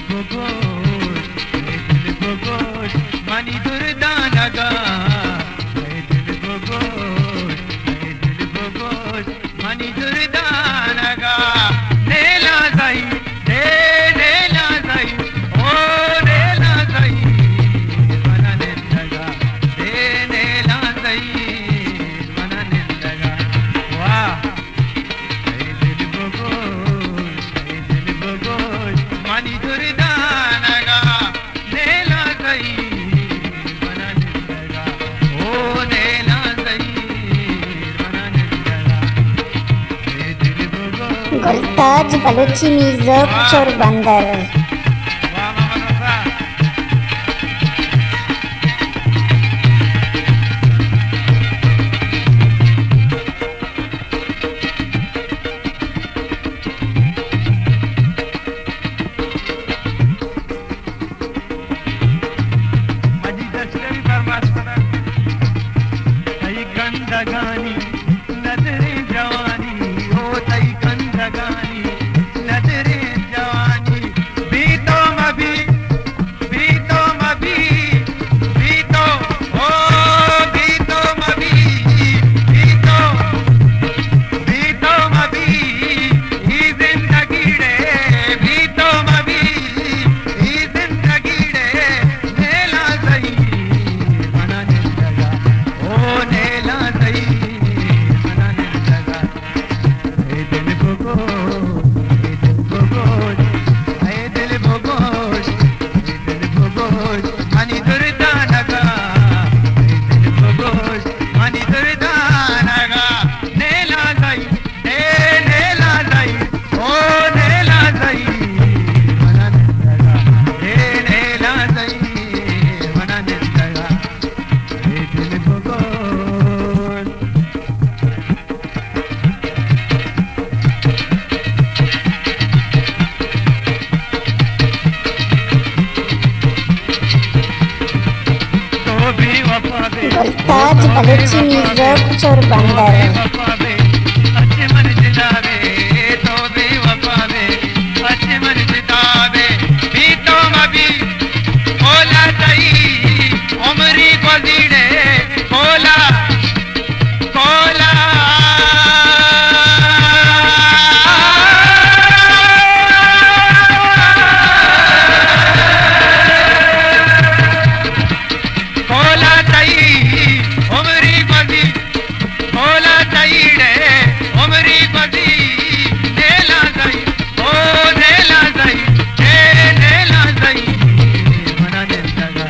بگوش، اے دل بگوش، منی دردانگا، اے دل بگوش، اے دل بگوش، منی دردانگا، نیلا زئی، اے نیلا زئی، او نیلا زئی، منا نندگا، اے نیلا زئی، منا نندگا۔ واہ۔ اے دل بگوش، اے دل بگوش، منی دردانگا، نیلا زئی، منا نندگا، او نیلا زئی، منا نندگا، اے دل بگوش۔ گلتاج بلوچی میوزک، چور بندر۔ واہ محمد رضا۔ مجید اشرفی فرمائش کنگ، تئی کندگانی نظریں جوانی، او تئی کندگانی نظریں جوانی، بے تو مبی، بے تو مبی، بے تو، او بے تو مبی، بے تو، بے تو مبی، اے زندگی ڑے، بے تو مبی، اے زندگی ڑے، نیلا زئی، منا نندگا، او نیلا زئی، منا نندگا۔ اے دل بگوش، اے دل بگوش، اے دل بگوش، اے دل بگوش، منی دردانگا، اے دل بگوش، منی دردانگا، نیلا زئی، اے نیلا زئی، او نیلا زئی، منا نندگا، اے نیلا زئی، منا نندگا، اے دل بگوش۔ گلتاج بلوچی میوزک، چور بندر۔ کولا تئی عمری گوزیڑے، کولا، کولا۔ کولا تئی عمری گوزی، کولا تئی ڑے عمری گوزی، نیلا زئی، او نیلا زئی، اے نیلا زئی، منا نندگا۔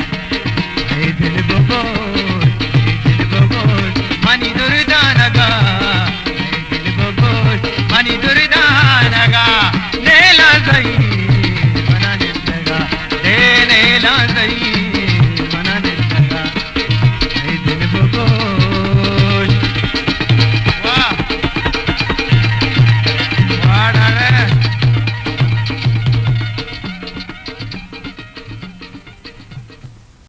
اے دل بگوش، اے دل بگوش، منی دردانگا۔ اے دل بگوش، منی دردانگا۔ نیلا زئی، منا نندگا۔ اے نیلا زئی،